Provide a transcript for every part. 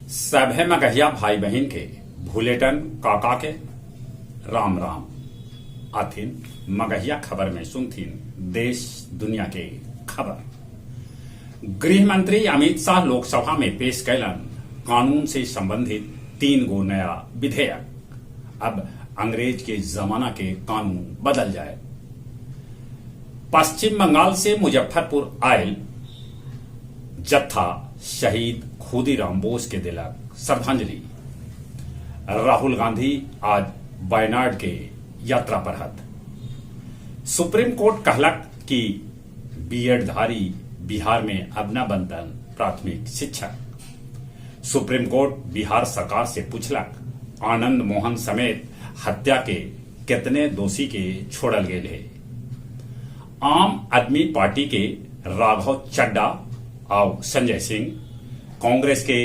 सभे मगहिया भाई बहिन के भुलेटन काका के राम राम। आथिन मगहिया खबर में सुनथिन देश दुनिया के खबर। गृह मंत्री अमित शाह लोकसभा में पेश कैलन कानून से संबंधित तीन गो नया विधेयक। अब अंग्रेज के जमाना के कानून बदल जाए। पश्चिम बंगाल से मुजफ्फरपुर आयल जत्था शहीद खुदीराम बोस के देलक श्रद्धांजलि। राहुल गांधी आज वायनाड के यात्रा पर हथ। सुप्रीम कोर्ट कहलक कि बीएडधारी बिहार में अब न बनतन प्राथमिक शिक्षक। सुप्रीम कोर्ट बिहार सरकार से पूछलक, आनंद मोहन समेत हत्या के केतने दोषी के छोड़ल गेल हे। आम आदमी पार्टी के राघव चड्डा आउ संजय सिंह, कांग्रेस के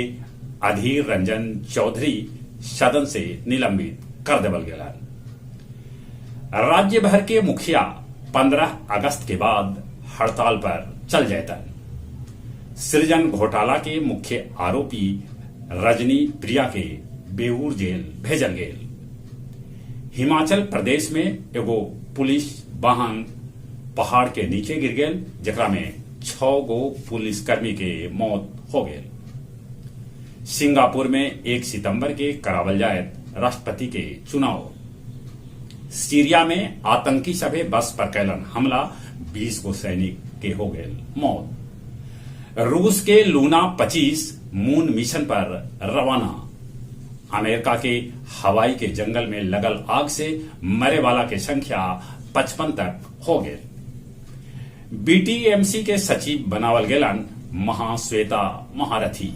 अधीर रंजन चौधरी सदन से निलंबित कर देवल गेलन। राज्य भर के मुखिया 15 अगस्त के बाद हड़ताल पर चल जयतन। सृजन घोटाला के मुख्य आरोपी रजनी प्रिया के बेऊर जेल भेजल गेल। हिमाचल प्रदेश में एगो पुलिस वाहन पहाड़ के नीचे गिर गेल, जेकरा में 6 गो पुलिसकर्मी के मौत हो गेल। सिंगापुर में 1 सितंबर के करावल जायत राष्ट्रपति के चुनाव। सीरिया में आतंकी सभे बस पर कैलन हमला, 20 गो सैनिक के हो गेल मौत। रूस के लूना 25 मून मिशन पर रवाना। अमेरिका के हवाई के जंगल में लगल आग से मरे वाला के संख्या 55 तक हो गेल। बीटीएमसी के सचिव बनावल गेलन महाश्वेता महारथी।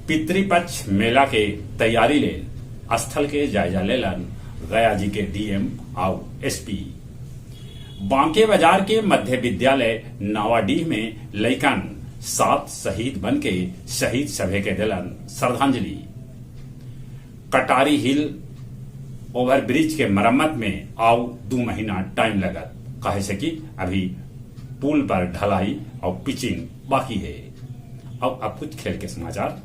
पितृपक्ष मेला के तैयारी लेल स्थल के जायजा लेलन गया जी के डीएम आउ एसपी। बांके बाजार के मध्य विद्यालय नावाडीह में लइकन 7 शहीद बन के शहीद सभे के दिलन श्रद्धांजलि। कटारी हिल ओवरब्रिज के मरम्मत में आउ 2 महीना टाइम लगत, काहे से कि अभी पुल पर ढलाई और पिचिंग बाकी है। और अब कुछ खेल के समाचार।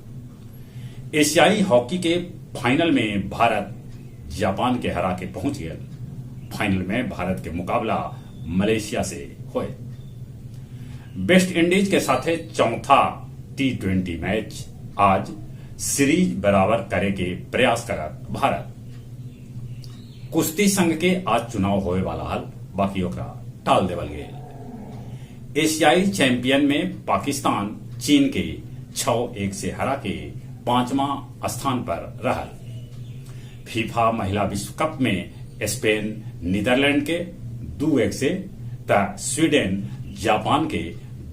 एशियाई हॉकी के फाइनल में भारत जापान के हरा के पहुंच गया। फाइनल में भारत के मुकाबला मलेशिया से होए। वेस्ट इंडीज के साथे चौथा T20 match आज, सीरीज बराबर करे के प्रयास करत भारत। कुश्ती संघ के आज चुनाव होए वाला हल, बाकी ओकरा टाल देवल गेल। एशियाई चैंपियन में पाकिस्तान चीन के 6-1 से हरा के 5वां स्थान पर रहल। फीफा महिला विश्व कप में स्पेन नीदरलैंड के 2-1 से त स्वीडन जापान के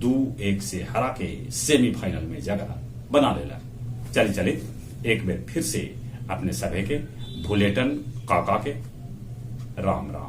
2-1 से हरा के सेमीफाइनल में जगह बना लेला। चली चली एक बार फिर से अपने सभे के भुलेटन काका के राम राम।